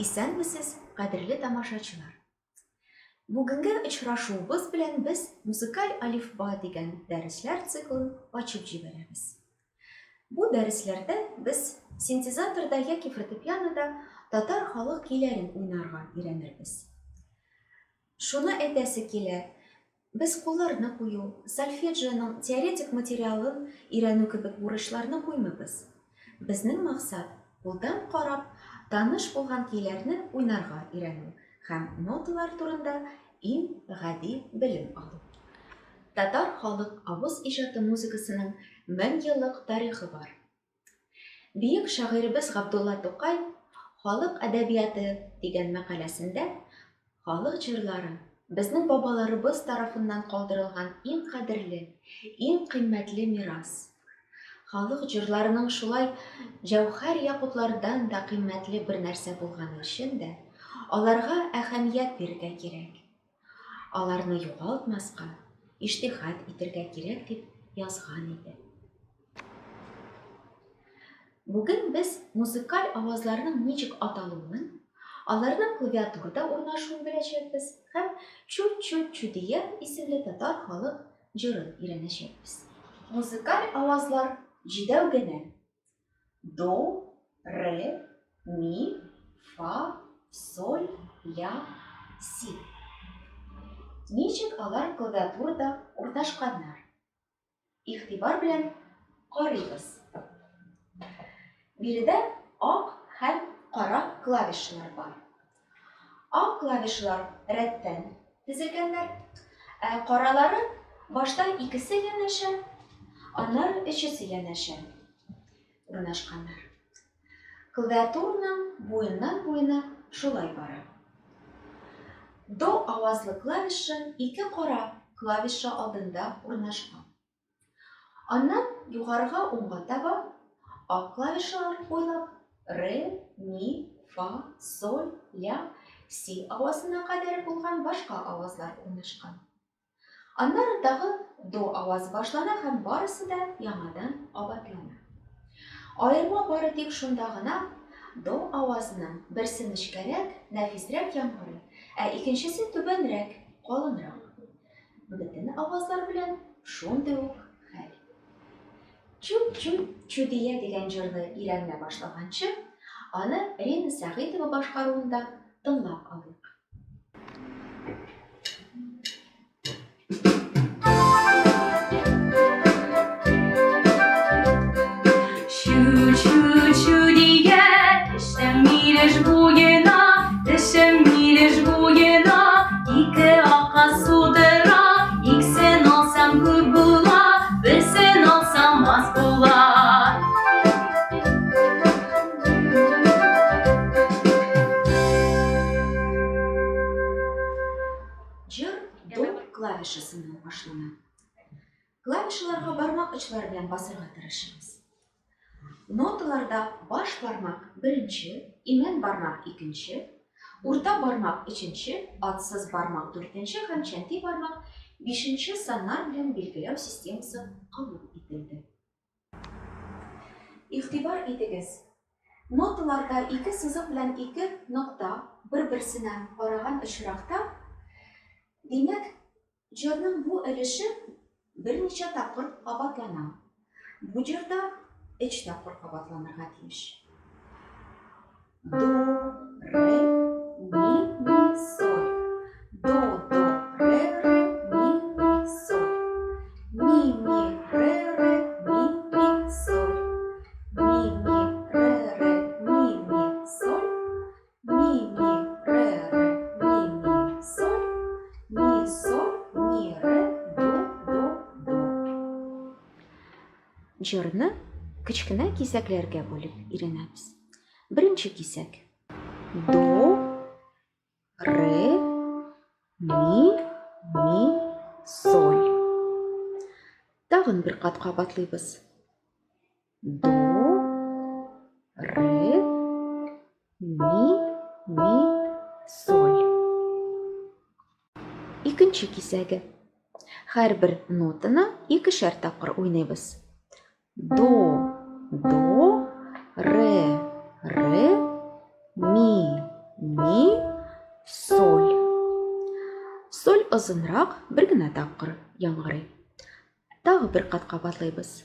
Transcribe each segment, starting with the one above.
Исәнмесез, кадерле тамашачылар! Бүгенге очрашуыбыз белән без Музыкаль алифба дигән дәресләр циклын ачып җибәрәбез. Бу дәресләрдә без синтезаторда яки фортепианода татар халык көйләрен уйнарга өйрәнербез. Шуны әйтәсе килә, без кулларны кую, сольфеджионың теоретик материалын өйрәнү кебек бурычларны куймыйбыз. Безнең максат, кулдан карап, таныш булган көйләрне уйнарга өйрәнү һәм ноталар турында иң гади белем алу. Татар халык авыз иҗаты музыкасының меңьеллык тарихы бар. Бөек шагыйребез Габдулла Тукай Халык әдәбияты дигән мәкаләсендә халык җырлары безнең бабаларыбыз тарафыннан калдырылган иң кадерле, иң кыйммәтле мирас. Халык җырларының шулай җәүһәр-якутлардан да кыйммәтле бер нәрсә булганы өчен дә аларга әһәмият бирергә кирәк. Аларны югалтмаска, иҗтиһад итергә кирәк дип язган иде. Бүген без музыкаль авазларның ничек аталуын, аларның клавиатурада урнашуын беләчәкбез һәм Чү-чү-чүдия исемле татар халык җырын өйрәнәчәкбез. Музыкаль авазлар җидәү генә, До, ре, ми, фа, соль, ля, си. Ничек алар клавиатурада урнашканнар? Игътибар белән карыйбыз. Биредә ак һәм кара клавишалар бар. Ак клавишалар рәттән тезелгәннәр, ә каралары башта икесе янәшә, аннары өчесе янәшә урнашканнар. Клавиатураның буеннан буена шулай бара. До авазлы клавишы ике кара клавиша алдында урнашкан. Аннан югарыга уңга таба ак клавишалар буйлап ре, ми, фа, соль, ля, си авазына кадәр булган башка авазлар урнашкан. Аннары тагы до авазы башлана һәм барысы да яңадан кабатлана. Аерма бары тик шунда гына, до авазының берсе нечкәрәк, нәфисрәк яңгырый, ә икенчесе түбәнрәк, калынрак. Бөтен авазлар белән шундый ук хәл. Чү-чү чүдия дигән җырны өйрәнә башлаганчы, аны Рина Сәгыйтова башкаруында тыңлап алыйк. Чү-чү-чүдия, төшәм милеш буена, төшәм милеш буена, ике ака су тора, иксен алсам күп була, берсен алсам аз була. Җыр до клавишасыннан башлана. Клавишаларга бармак очлары белән басырга тырышыгыз. Ноталарда баш бармак беренче, имән бармак икенче, урта бармак өченче, атсыз бармак дүртенче һәм чәнти бармак бишенче саннар белән билгеләү системасы кабул ителде. Игътибар итегез, ноталарда ике сызык белән ике нокта бер-берсенә караган очракта, димәк, Җырның бу өлеше берничә тапкыр кабатлана. Бу җырда өч тапкыр кабатланырга тиеш. До, ре, ми, ми, соль. До, до, ре, ре, ми, ми, соль. Ми, ми, ре, ре, ми, ми, соль. Ми, ми, ре, ре, ми, ми, соль. Ми, ми, ре, ре, ми, ми, соль, ми, соль, ми, ре, до, до, до. Җырны кечкенә кисәкләргә бүлеп өйрәнәбез. Беренче кисәк. До, ре, ми, ми, соль. Тагын бер кат кабатлыйбыз. До, ре, ми, ми, соль. Икенче кисәге. Һәрбер нотаны икешәр тапкыр уйныйбыз. До, до, ре, ре, ми, ми, соль. Соль озынрак, бер генә тапкыр яңгырый. Тагы бер кат кабатлыйбыз.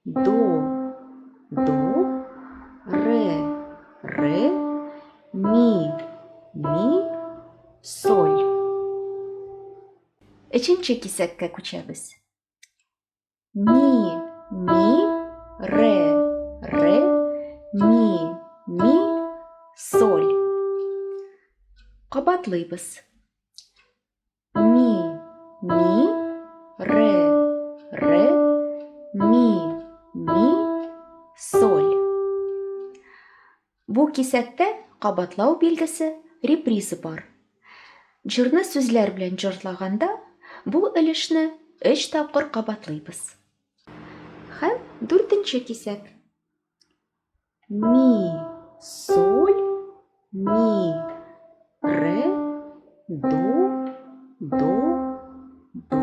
До, до, ре, ре, ми, ми, соль. Өченче кисәккә күчәбез. Ми, ми, ре, ре, ми, ми, соль. Кабатлыйбыз. Ми, ми, ре, ре, ми, ми, соль. Бу кисәктә кабатлау билгесе реприза бар. Җырны сүзләр белән җырлаганда, бу өлешне өч тапкыр кабатлыйбыз. Һәм дүртенче кисәк. Ми, соль, ми, ре, до, до, до.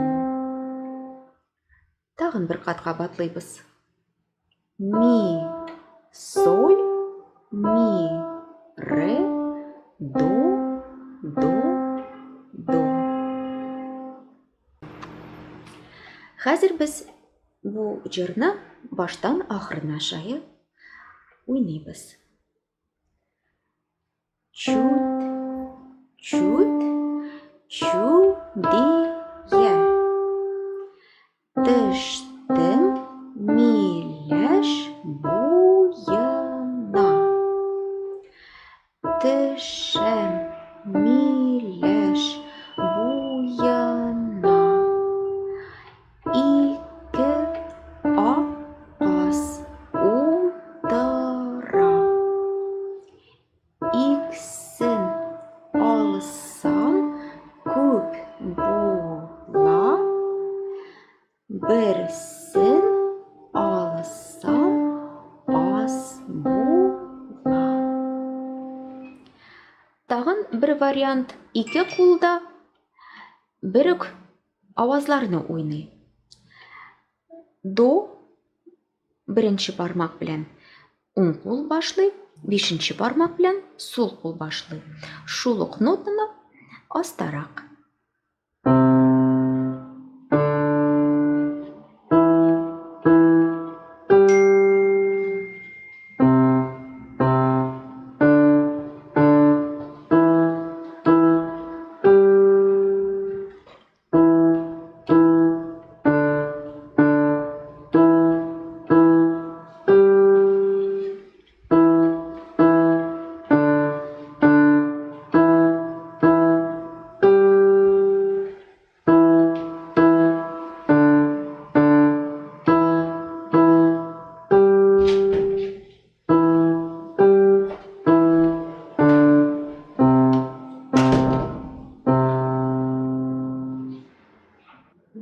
Тагын бер кат кабатлыйбыз. Ми, соль, ми, ре, до, до, до. Хәзер без бу җырны баштан ахырына шая уйныйбыз. Чут, чут, чудия. Төштем миләш буена. Төшәм миләш буена. Ике ак каз утыра. Иксен алсам күп була, берсен алсам аз була. Тагын бер вариант ике кулда бер үк авазларны уйный. До беренче бармак белән уң кул башлый, бишенче бармак белән сул кул башлый. Шул ук нотаны астарак.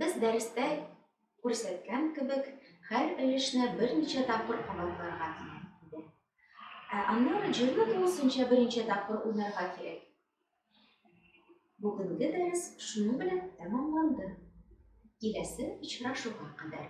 Без дәрестә күрсәткән кебек, һәр өлешне берничә тапкыр кабатларга кирәк иде. Ә аннары җырны тулысынча берничә тапкыр уйнарга кирәк. Бүгенге дәрес шуның белән тәмамланды. Киләсе очрашуга кадәр.